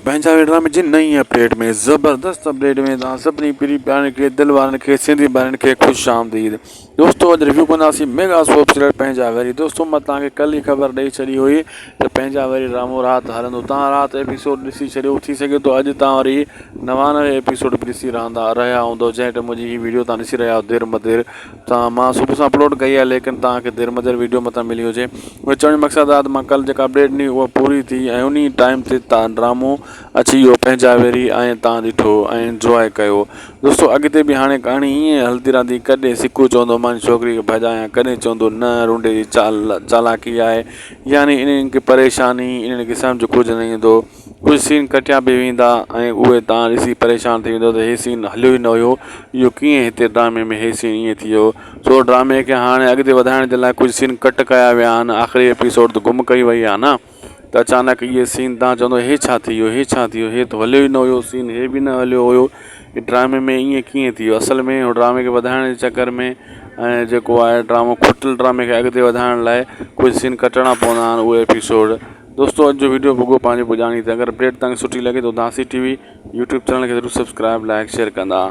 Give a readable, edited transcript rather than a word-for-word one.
پنهنجا ويڊرا ڊرامي جي نئين اپڊيٽ ۾ زبردست اپڊيٽ ۾ توهان سڀني پري پيارن کي دل وارن کي سنڌي ڀائرن کي خوش آمديد دوستو اڄ ريويو ڪنداسين ميگا سوپ سيريل پنهنجا ويري دوستو مان توهان کي ڪل ئي خبر ڏئي ڇڏي هئي ته پنهنجا ويري ڊرامو رات هلندو توهان رات ايپيسوڊ ڏسي ڇڏيو ٿي سگهي ٿو اڄ توهان وري 99 ايپيسوڊ به ڏسي رهندا رهيا هوندو جنهن ٽائيم منهنجي هي ويڊيو توهان ڏسي رهيا دير مدير تان مان صبح سان اپلوڊ ڪئي آهي ليڪن توهان کي دير مدير ويڊيو متان ملي هجي منهنجو چوڻ جو مقصد آهي ته مان ڪل جيڪا اپڊيٽ ڏني اها پوري ٿي ۽ انهي ٽائيم تي تان ڊرامو اچي ويو پنهنجا ويري ۽ تان ڏٺو ۽ انجواء ڪيو دوستو اڳتي به هاڻي ڪهاڻي ائين هلندي رهندي ڪڏهن سڪو چوندو مان ڇوڪري کي ڀڄايان ڪڏهن چوندو نه رونڊي جي چال چالاڪي آهي يعني انهن کي پريشاني انهن کي سمجهه ڪجهه نه ايندو ڪجهه سين ڪٽيا به ويندا ۽ اهي تان ڏسي پريشان ٿي ويندو ته هي سين هليو ئي نه هيو اهو ڪيئن هتي ڊرامي ۾ هي سين ائين ٿي ويو سو ڊرامي کي هاڻي اڳتي وڌائڻ جي لاء ڪجهه سين ڪٽ ڪيا ويا آهن آخري ايپيسوڊ ته گم ڪئي وئي آهي نه ته اچانڪ اهي سين تان چوندو هي ڇا ٿي ويو هي ڇا ٿي ويو هي ته هليو ئي نه هيو سين هي به نه هليو هيو ڊرامي ۾ ائين ڪيئن ٿي ويو اصل ۾ ڊرامي کي وڌائڻ جي چڪر ۾ ۽ جيڪو آهي ڊرامو کٽل ڊرامي کي اڳتي وڌائڻ لاء ڪجهه سين ڪٽڻا پوندا آهن اهي ايپيسوڊ دوستو اڄ جو ويڊيو پڳو پنهنجي پڄاڻي تي اگر اپڊيٽ توهان کي سٺي لڳي ته اداسي ٽي وي يوٽيوب چينل کي ضرور سبسڪرائب لائڪ شيئر ڪندا.